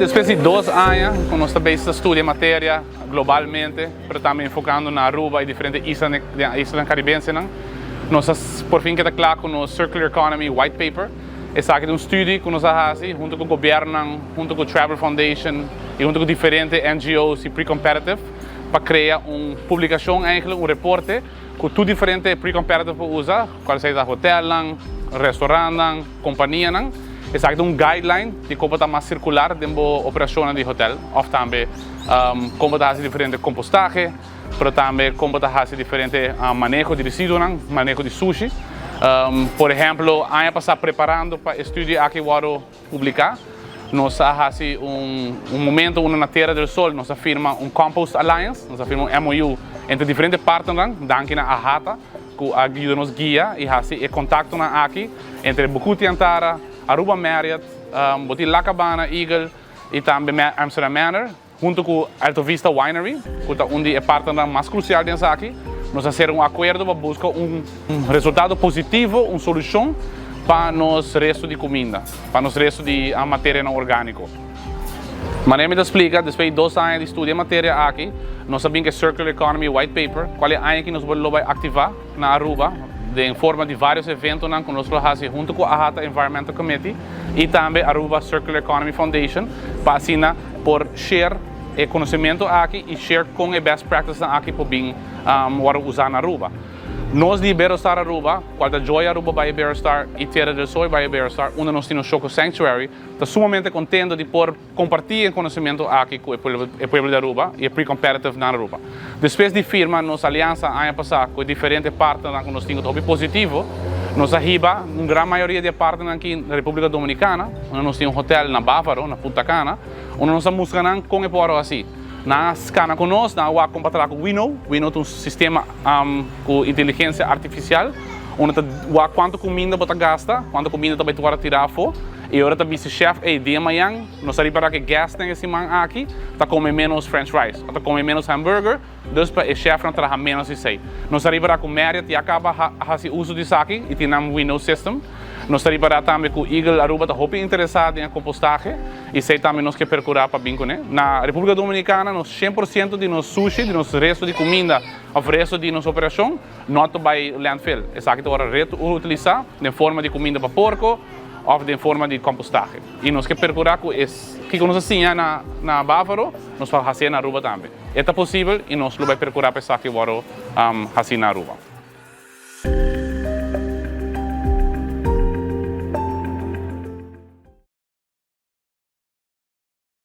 Despues di 2 aña cu nos tambe ta studia materia globalmente, pero tambe enfocando na Aruba y diferente islanan Caribense, nos a por fin keda cla cu nos Circular Economy White Paper. Esaki ta un estudio cu nos a haci hunto cu gobierno, hunto cu Travel Foundation y hunto cu diferente NGOs y pre-competitive pa crea un publicacion, eigenlijk un reporte cu tur diferente pre-competitive usa, cual sea hotel, restaurant, compania. Esaki ta un guideline di con ta mas circular den operacion di hotel, of tambe con ta haci diferente compostahe, pero tambe con ta haci diferente maneho di residuo, maneho di sushi. Por ehempel, aña pasa, preparando pa e estudio aki wordo publica, nos a haci un momento unda na Tierra del Sol nos a firma un Compost Alliance, nos a firma un MOU entre diferente partners, danki na AHATA, cu a yuda nos guia y haci e contacto aki entre Bucuti Antara, Aruba Marriott, Botin La Cabana, Eagle y tambe Amsterdam Manor, hunto cu Alto Vista Winery, cu ta un di e partnernan mas crucial den esaki. Nos a haci un acuerdo pa busca un resultado positivo, un solucion pa nos resto di cuminda, pa nos resto di materia no organico. Manera mi a splica, despues di 2 aña di studia materia aki, nos sa cu Circular Economy White Paper, cual ta aña cu nos ta bay activa na Aruba, den forma di varios evento cu nos ta haci hunto cu AHATA Environmental Committee y tambe Aruba Circular Economy Foundation, pa asina por share e conocimento aki y share con e best practice aki pa bin usa na Aruba. Nos di Iberostar Aruba, cual ta Joy Aruba by Iberostar y Tierra del Sol by Iberostar, unda nos tin Choco Sanctuary, ta sumamente contento di por comparti e conocimento aki cu e pueblo di Aruba y e pre-competitive na Aruba. Despues di firma nos aliansa aña pasa cu diferente partnernan cu nos tin positivo, nos a hiba un gran mayoria di partnernan aki na Republica Dominicana, unda nos tin un hotel na Bávaro, na Punta Cana, unda nos a mustra con e por asina. Nan a cana cu nos, nan a wak con pa cu Winnow. Winnow ta un sistema cu inteligencia artificial, unda ta wak cuanto cuminda bo ta gasta, cuanto cuminda tambe bo ta tira afo, y ora tambe si chef, hey, dia mañan, nos ta para cu guest e siman aki, ta come menos french fries, ta come menos hamburger, dus pa e chef nan traha menos esey. Nos ta para cu Marriott ya caba haci uso di esaki y tin un Winnow system. Nos ta para tambe cu Eagle Aruba ta hopi interesa den compostahe y esey tambe nos kier percura pa bin cune. Na Republica Dominicana, nos 100% di nos sushi, di nos resto di cuminda, of resto di nos operacion, no ta bay landfill. Esaki ta reutilisa den forma di cuminda pa porco of den forma di compostahe. Y nos kier percura cu esaki nos a siña na Bávaro, nos ta haci na Aruba tambe. Ta posibel y nos ta bay percura pa esaki wordo haci na Aruba.